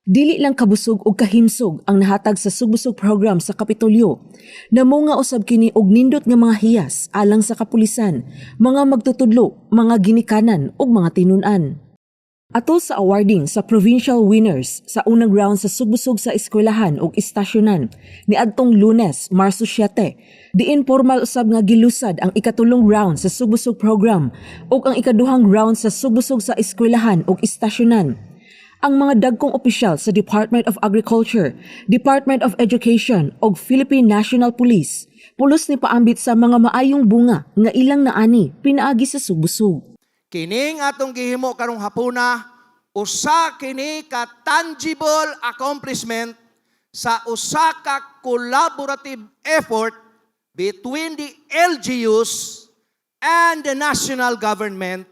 Dili lang kabusog ug kahimsog ang nahatag sa Sugbusog program sa Kapitolyo. Namunga usab kini og nindot nga mga hiyas alang sa kapulisan, mga magtutudlo, mga ginikanan ug mga tinun-an. Atol sa awarding sa provincial winners sa unang round sa Sugbusog sa Eskwelahan ug Istasyonan niadtong Lunes, Marso 7, diin formal usab nga gilusad ang ikatulong round sa Sugbusog program ug ang ikaduhang round sa Sugbusog sa Eskwelahan ug Istasyonan. Ang mga dagkong opisyal sa Department of Agriculture, Department of Education ug Philippine National Police pulos ni paambit sa mga maayong bunga nga ilang naani pinaagi sa Sugbusog. Kining atong gihimo karong hapuna, usa kini ka tangible accomplishment sa usa ka collaborative effort between the LGUs and the national government,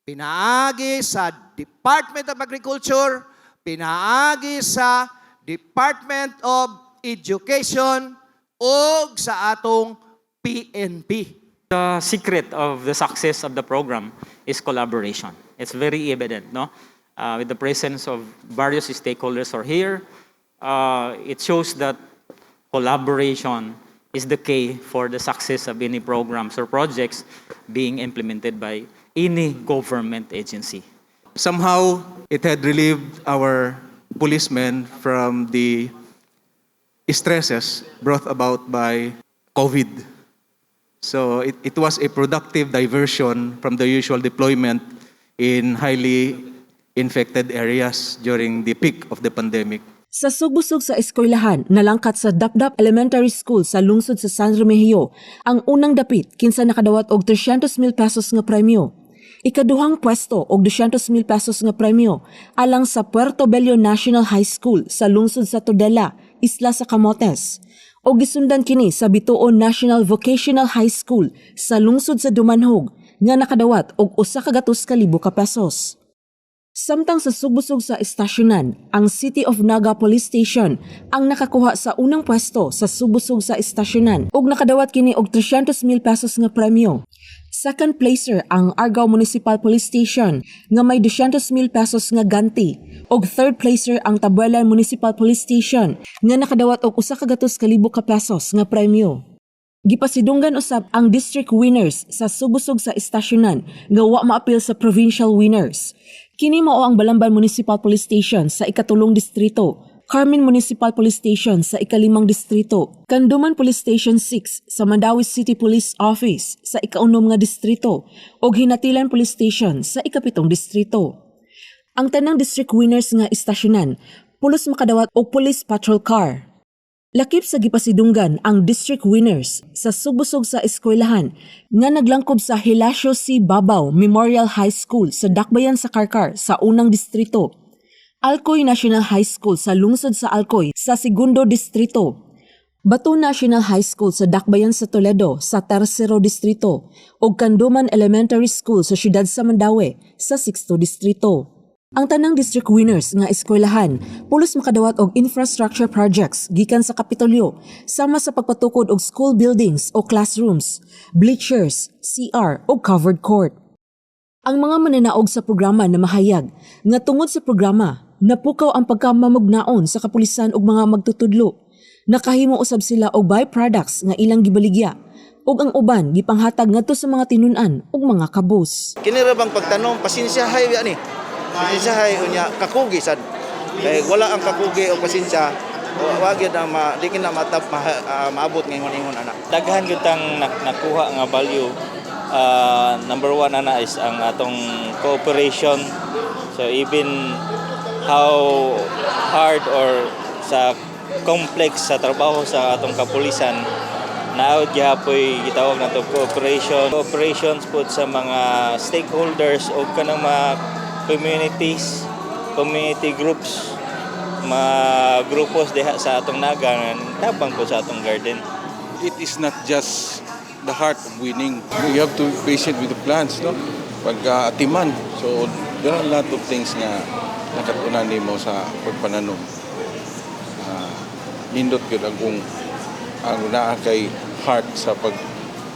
pinaagi sa Department of Agriculture, pinaagi sa Department of Education ug sa atong PNP. The secret of the success of the program is collaboration. It's very evident, no? With the presence of various stakeholders are here, it shows that collaboration is the key for the success of any programs or projects being implemented by any government agency. Somehow, it had relieved our policemen from the stresses brought about by COVID. So it was a productive diversion from the usual deployment in highly infected areas during the peak of the pandemic. Sa Sugbusog sa Eskwelahan, nalangkat sa Dapdap Elementary School sa lungsod sa San Remigio ang unang dapit kinsa nakadawat og 300,000 pesos nga premyo. Ikaduhang pwesto og 200,000 pesos nga premyo alang sa Puerto Bello National High School sa lungsod sa Tudela, Isla sa Camotes. Og gisundan kini sa Bituon National Vocational High School sa lungsod sa Dumanjug nga nakadawat og 100,000 ka pesos. Samtang sa Sugbusog sa Istasyonan, ang City of Naga Police Station ang nakakuha sa unang pwesto sa Sugbusog sa Istasyonan ug nakadawat kini og 300,000 pesos nga premyo. Second placer ang Argao Municipal Police Station nga may 200,000 pesos nga ganti ug third placer ang Tabuelan Municipal Police Station nga nakadawat og 100,000 ka pesos nga premyo. Gipasidunggan usab ang district winners sa Sugbusog sa Istasyonan nga wa maapil sa provincial winners. Kini mao ang Balamban Municipal Police Station sa ikatulong distrito, Carmen Municipal Police Station sa ikalimang distrito, Canduman Police Station 6 sa Mandaue City Police Office sa ikaunom nga distrito, ug Ginatilan Police Station sa ikapitong distrito. Ang tanang district winners nga istasyonan pulos makadawat og police patrol car. Lakip sa gipasidunggan ang district winners sa Sugbusog sa Eskwelahan nga naglangkob sa Hilacio C. Babao Memorial High School sa Dakbayan sa Carcar sa unang distrito, Alcoy National High School sa lungsod sa Alcoy sa segundo distrito, Bato National High School sa Dakbayan sa Toledo sa tersero distrito ug Canduman Elementary School sa siyudad sa Mandaue sa sexto distrito. Ang tanang district winners nga eskwelahan pulos makadawat og infrastructure projects gikan sa Kapitolyo sama sa pagpatukod og school buildings o classrooms, bleachers, CR ug covered court. Ang mga mananaog sa programa na mahayag nga tungod sa programa, napukaw ang pagkamamugnaon sa kapulisan ug mga magtutudlo. Nakahimo usab sila og byproducts nga ilang gibaligya ug ang uban gipanghatag ngadto sa mga tinun-an ug mga kabus. Kini ra bang pagtanom, pasensyahay biya ni. Pasensyahay unya kakugi sad. Kay wala ang kakugi o pasensya, wa gyud na ma, di na matap maabot ngayon ingon ana. Daghan gyud tang nakuha nga value. Number one ana is ang atong cooperation. So even how hard or sa complex sa trabaho sa atong kapulisan, naa gihapoy gitawag nato cooperation, cooperations pud sa mga stakeholders o kanang mga communities, community groups, mga grupos diha sa atong Naga nga tabang po sa atong garden. It is not just the heart of winning. You have to be patient with the plants, no? Pagka-atiman. So, there are a lot of things nga nakatunan nimo sa pagpananom. Nindot gyud ang kung ang naa kay heart sa pag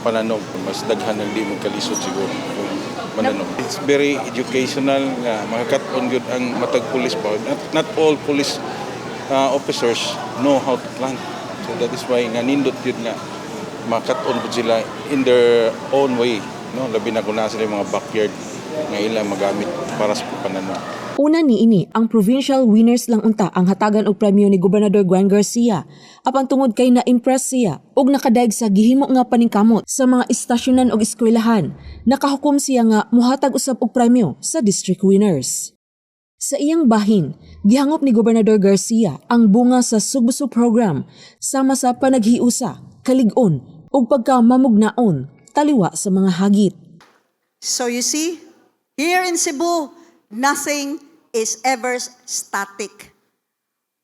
pananom. Mas daghan ang di magkalisod siguro kung mananom. It's very educational nga makakat-on gyud ang matag pulis ba. Not all police officers know how to plant. So that is why nga nindot gyud nga makat-on pud sila in their own way, no? Labi na kung naa sila yung mga backyard nga ilang magamit para sa pananom. Una niini, ang provincial winners lang unta ang hatagan og premyo ni Gobernador Gwen Garcia. Apan tungod kay na-impress siya og nakadaig sa gihimo nga paningkamot sa mga istasyonan og eskwelahan, nakahukom siya nga muhatag usab og premyo sa district winners. Sa iyang bahin, gihangop ni Gobernador Garcia ang bunga sa Sugbuso program sama sa panaghiusa, kalig-on ug pagkamamugnaon taliwa sa mga hagit. So you see, here in Cebu, nothing is ever static.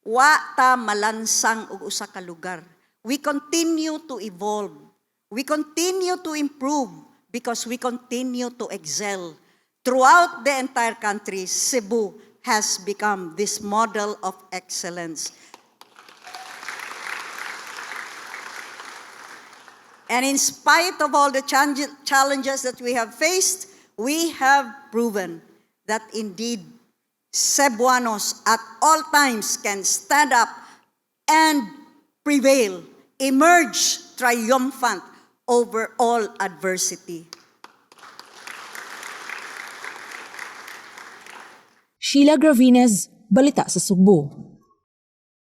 Wa ta malansang og usa ka lugar. We continue to evolve. We continue to improve because we continue to excel. Throughout the entire country, Cebu has become this model of excellence. And in spite of all the challenges that we have faced, we have proven that indeed Cebuanos at all times can stand up and prevail, emerge triumphant over all adversity. Sheila Gravines, Balita sa Sugbo.